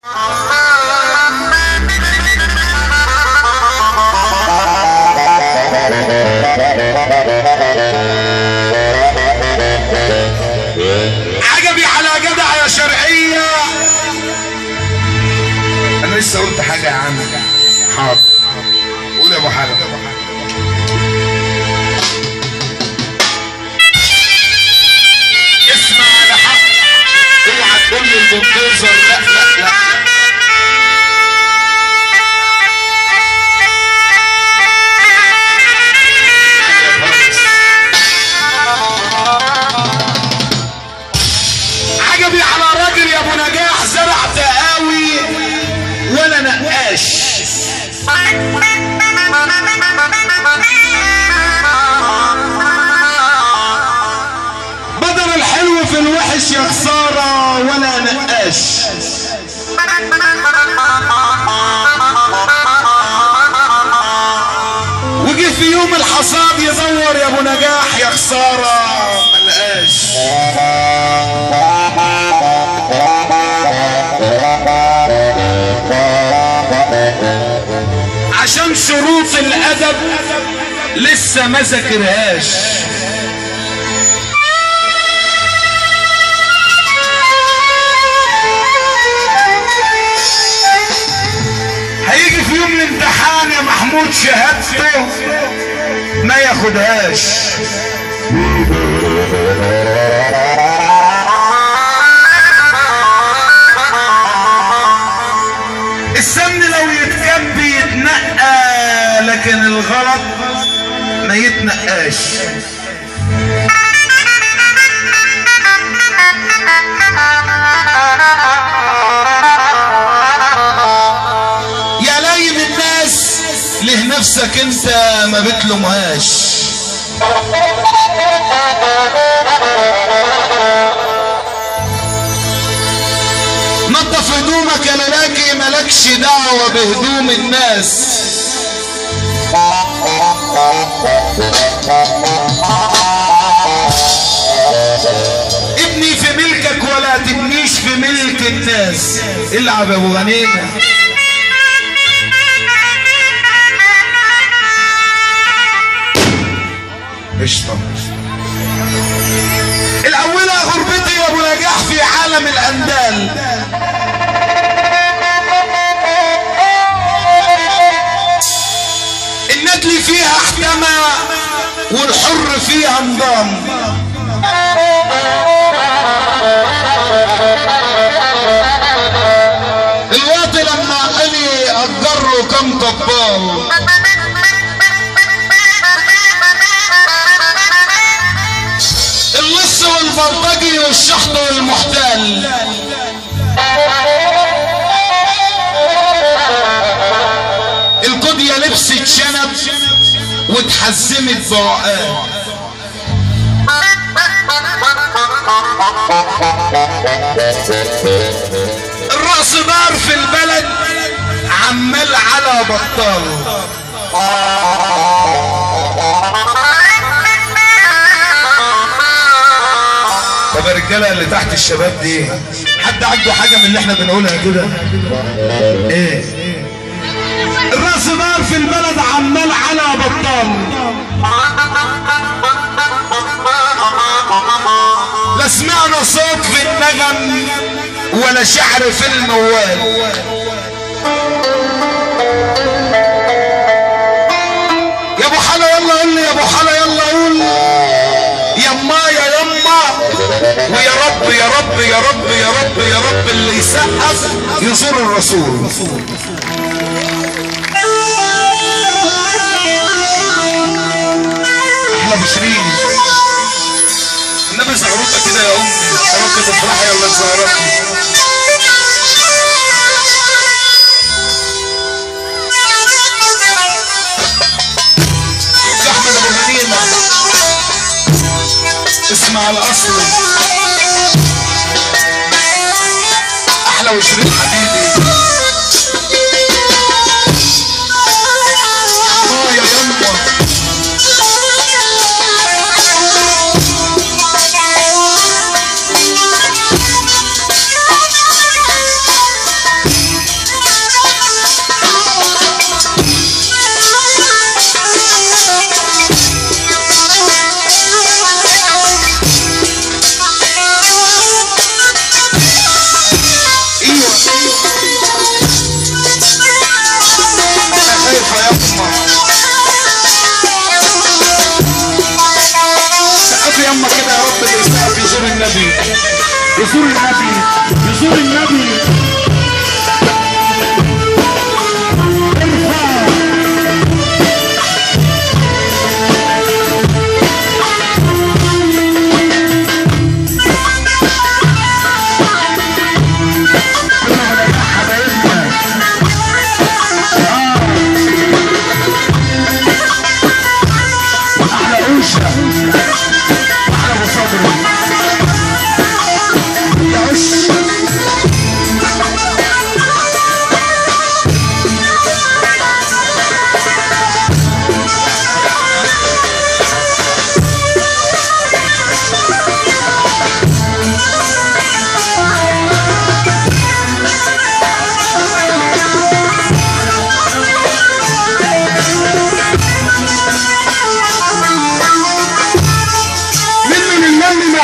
عجبي على جدع يا شرقية. انا لسه قلت حاجة يا عم. حاضر، قول يا ابو حلب. اسمع لحق، اوعى تقول لي البلدوزر لا لا لا. عجبي على راجل يا ابو نجاح زرع تقاوي ولا نقاش. بدل الحلو في الوحش يا خسارة ولا نقاش. وجه في يوم الحصاد يدور يا ابو نجاح يا خسارة ملقاش. عشان شروط الادب لسه ما ذاكرهاش. هيجي في يوم الامتحان يا محمود شهادته ما ياخدهاش. السمن لو يتكب يتنقى، لكن الغلط ما يتنقاش. يا لايم الناس ليه نفسك انت ما بتلومهاش. نظف هدومك يا ملاكي، مالكش دعوة بهدوم الناس. ابني في ملكك ولا تبنيش في ملك الناس. العب يا ابو غنيمة. قشطة. الأولى غربتي يا ابو نجاح في عالم الأندال. الندل فيها احتمى والحر فيها نظام. الواطي لما قلي اجر له كم طبال. اللص والبلطجي والشحط والمحتال. القضية لبست شنب واتحزمت بعقال. الرأس دار في البلد عمال على بطال. طب يا رجاله اللي تحت الشباب دي، حد عنده حاجة من اللي احنا بنقولها كده؟ ايه؟ الراس دار في البلد عمال على بطال. لا سمعنا صوت في النغم ولا شعر في الموال. يا ابو حلا يلا قول لي، يا ابو حلا يلا قول، يما يا يما، ويا رب يا رب يا رب يا رب يا رب اللي يسقف يزور الرسول. احلى بشرين النبي زغروطه كده يا امي، يا رب تفرحي يلا زغروطه. يا احمد ابو غنيمة اسمع الاصل، احلى وشريط حبيبي. يا يما يزور النبي، يزور النبي. ارفع كل على حبايبنا. احلى عوشه، احلى ابو صبري يا عش.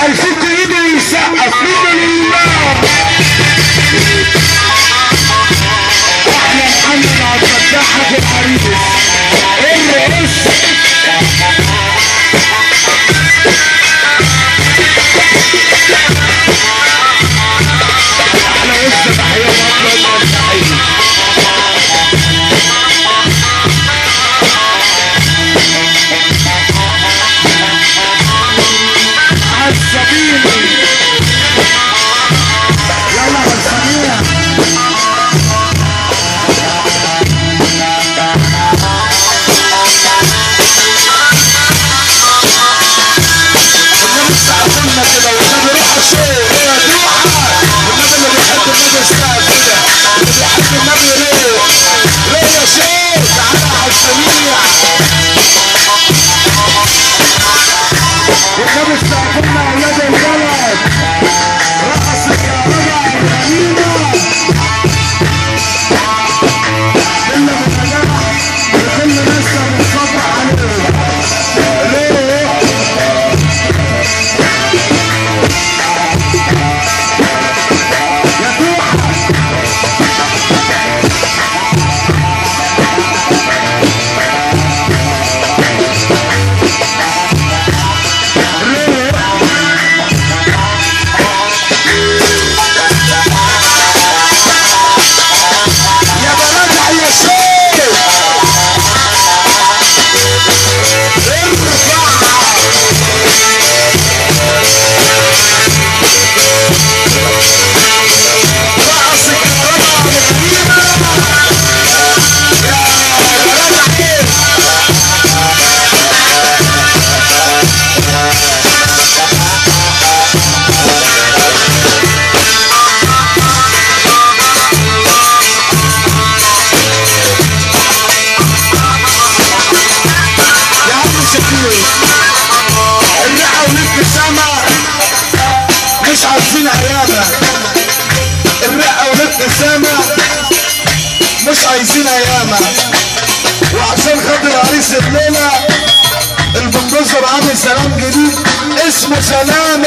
عرفت ايده يسقف منه لله. احلى محمد عبد الفتاح العريس الرئيس. احلى وش تحية واطلع تحية. يلا بالسميع. والنبي استعفلنا كده، والنبي روح الشيخ يا دوحة. والنبي اللي بيحب النبي يسقف كده، اللي بيحب النبي ليه؟ ليه يا شيخ؟ تعالى على السميع. والنبي استعفلنا اولاد البلد. رقص الكهرباء الغنيمة كل بنجاح وكل ناس بتصبح عليه. ليه؟ يا توحة مش عايزين عيابة. الرقة والابتسامة مش عايزين عيامة. وعشان خاطر عريس الليلة البلدوزر عامل سلام جديد اسمه سلام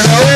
Bye.